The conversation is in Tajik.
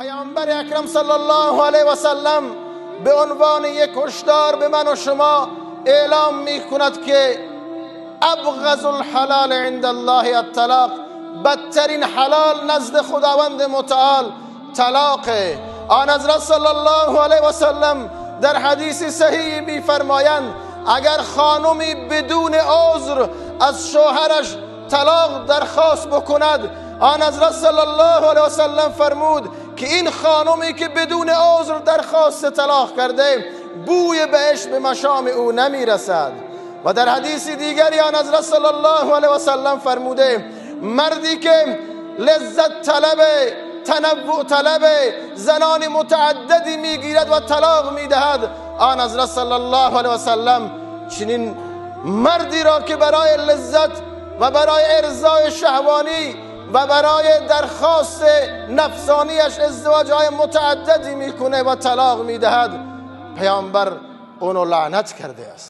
Паёмбари Акрам саллаллоҳу алайҳи васаллам ба унвони як ҳушдор ба ман ва шумо эълом мекунад, ки абғазул ҳалол индаллоҳи ат-талоқ, бадтарин ҳалол назди Худованди мутаол талоқ. Он ҳазрат саллаллоҳу алайҳи васаллам дар ҳадиси саҳеҳ мефармоянд: агар хонуме бидуни узр аз шавҳараш талоқ дархост бикунад, он ҳазрат саллаллоҳу алайҳи васаллам фармуд, ки ин хонуме ки бидуни узр дархости талоқ карда, бӯи биҳишт ба машоми ӯ намерасад. Ва дар ҳадиси дигаре он ҳазрат саллаллоҳу алайҳи васаллам фармуда: марде ки лаззат талаб, танаввуъ талаб, занони мутааддидӣ мегирад ва талоқ медиҳад, он ҳазрат саллаллоҳу алайҳи васаллам чунин мардеро ки барои лаззат ва барои ирзои шаҳвонӣ ва барои дархости нафсониаш издивоҷҳои мутааддидӣ мекунад ва талоқ медиҳад, паёмбар ӯро лаънат кардааст.